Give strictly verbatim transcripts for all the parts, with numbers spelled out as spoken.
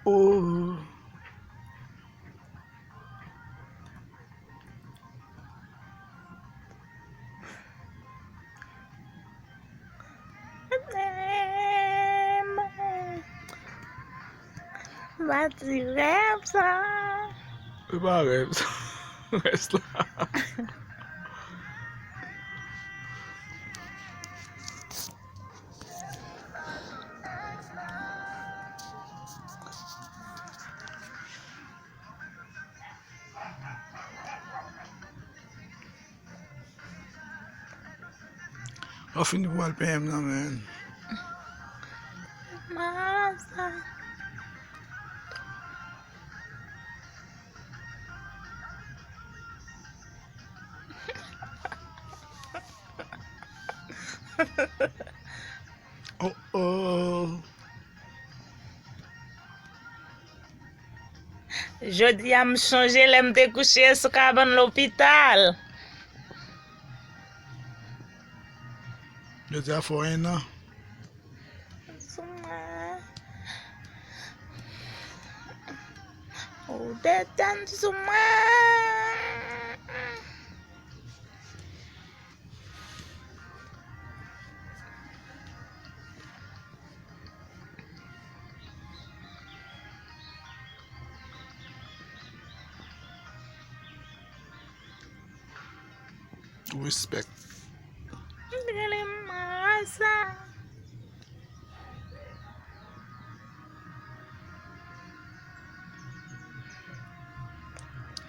Oh. Pati rèv sa. E pa rèv sa. Rès la. Ou fini pou al penyen m nan, men. Maza. Oh, oh. Jodi a, m chonje lè m te kouche sou kabann lopital. Jodi a fè en an. Sou mwen. Ou te tann sou mwen. Respect. Rele m Maza.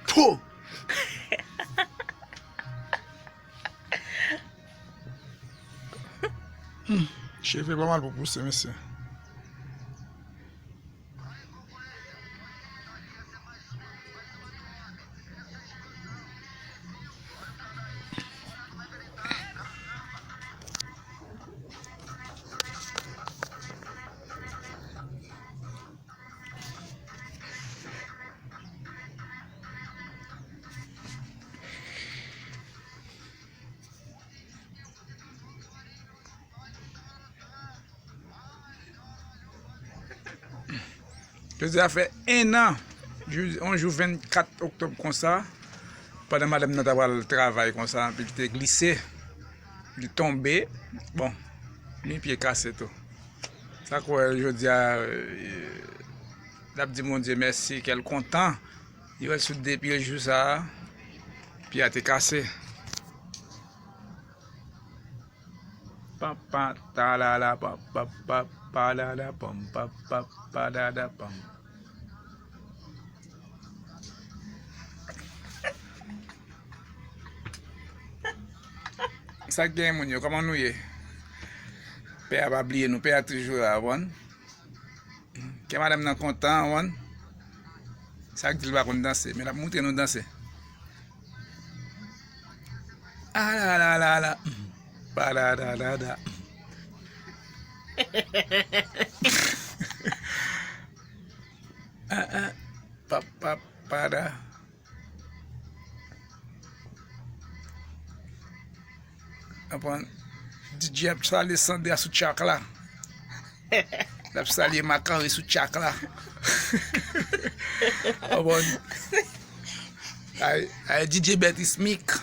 Pfou! Hmm, cheve pa mal pou pouse, mesye. Jodi a fè en an, jou, yon jou vennkat oktòb konsa, pandan madanm nan ta pral travay konsa, epi li te glise, li tonbe, bon, li pye kase tou. Sa k wè l jodi a, eh, l ap di Bondye mèsi, kè l kontan, li wè l sou de pye l jou sa a, pye a te kase. Pam, pam, talala, pam, pam, pam, padada, pam, pam, pam, padada, pam. Sa k gen, moun yo, kòman nou ye? Pè a pa bliye nou, pè a toujou la, w konprann? Kè madanm nan kontan, w konprann? Sa k di l pa konn danse, men l ap moutre nou danse. A la la la la. Pa da da da da. Ah, ah. Pa, pa, pa da. Konprann? D J ap salye Sandra sou tchak la. L ap salye Marc-Henry sou tchak la. Konprann? Ay, ay, D J Bertis Mic.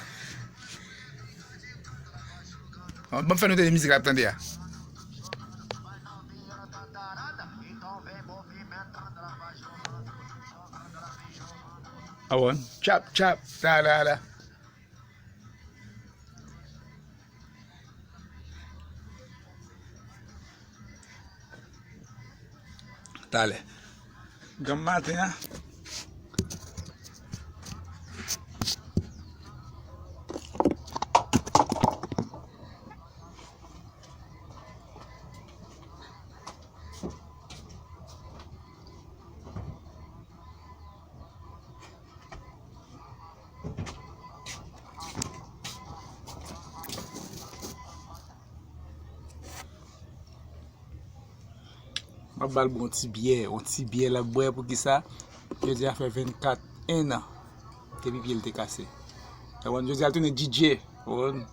Bon, ban m fè nou tande mizik la ap tande a. A bon? Tchap, tchap, da, da, da. Talè. Granm maten an. M ap ba l bon ti byè, yon ti byè l ap bwè, poukisa? Jodi a fè vennkat, en an, depi pye l te kase. Ou konprann? Jodi a l tounen D J, ou konprann?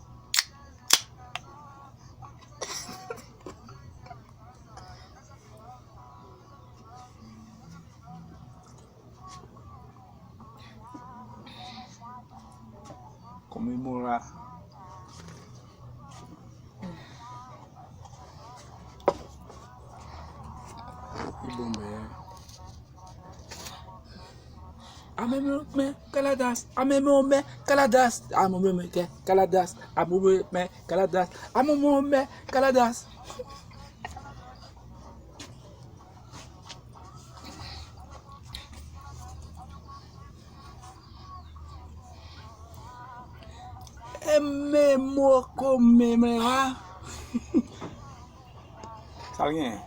Memora. Li bon, men. Ame mo men kaladas, ame mo men kaladas, ame mo men kaladas, ame mo men kaladas, ame mo men kaladas. Eme mo ko meme wa. Sa l gen?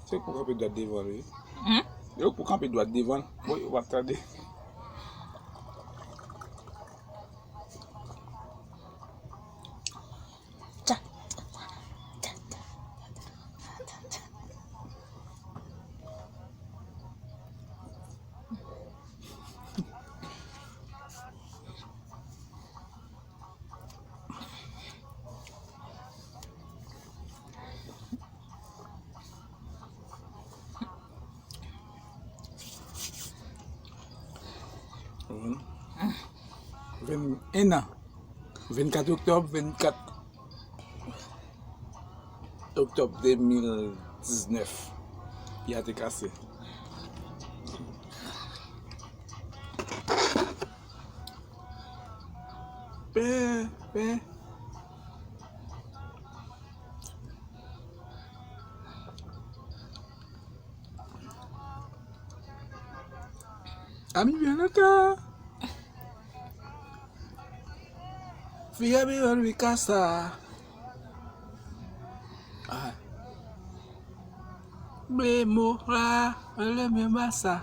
Se pou kanpe dwat devan l, wi. Hmm? Yo pou kanpe dwat devan l. Wi, w ap tande. Ven, en an. Vennkat oktòb, vennkat oktòb de mil diznèf, pye a te kase. Pen, pen. Ami bien longtemps. Fia mi olvi casa. Ah. Ble mo la, le me masa.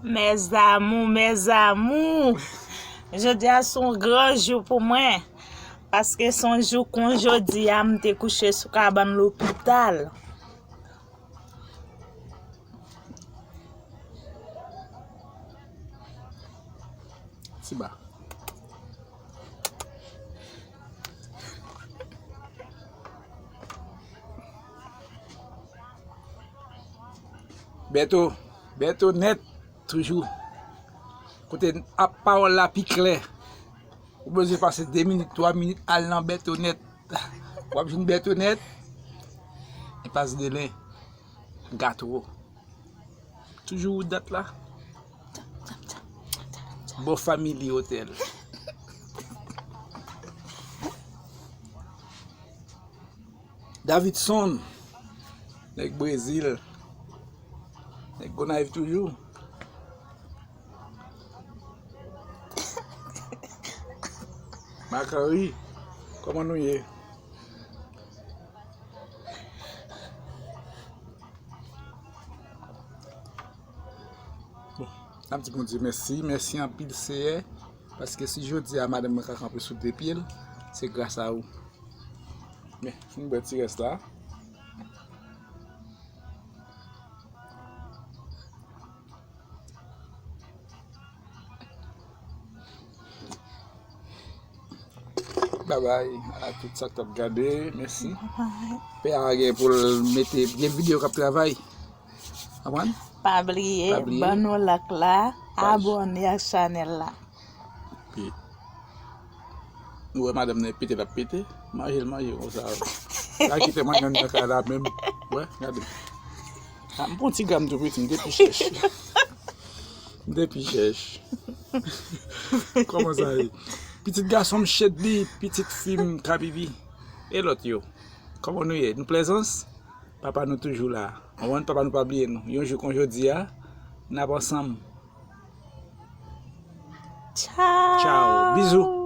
Mes amours, mes amours. Jodi a se yon gran jou pou mwen. Paske se yon jou kon jodi a, m te kouche sou kabann lopital. Ti ba. Bèto, Bèto nèt, toujou. Kote ap pawòl la pi klè. Ou bezwen pase de minit, twa minit, al nan Bèto nèt. W ap jwenn Bèto nèt. Enpas Delen. Gato. Toujou ou dat la. Bò Family Hotel. Davidson, nèg Brezil, nèg Gonayiv toujou. Makari, kòman nou ye? Bon, n ap di Bondye mèsi, mèsi anpil Seyè, paske si jodi a madanm mwen ka kanpe sou de pye l, se gras a ou. Men, fin bwè ti rès la. Babay a tout sa k t ap gade, mèsi. Babay. Pè a gen pou l mete, gen videyo k ap travay. Konprann? Pa bliye, pa bliye, ban nou like la, paj, abòne ak chanèl la. Epi, nou wè madanm nan pete l ap pete, manje l manje konsa. La kite mwen nan kay la menm. Wè, gade. A, m pran ti gram tou piti, m te pi chèch. M te pi chèch. Kòman sa ye? Pitit gason m Shedly, pitit fi m Kabibi. E lòt yo? Kòman nou ye? Nou Plezans? Papa nou toujou la. Konprann? Papa nou pa bliye nou. Yon jou kon jodi a, n ap ansanm. Tchaw. Tchaw. Bizou.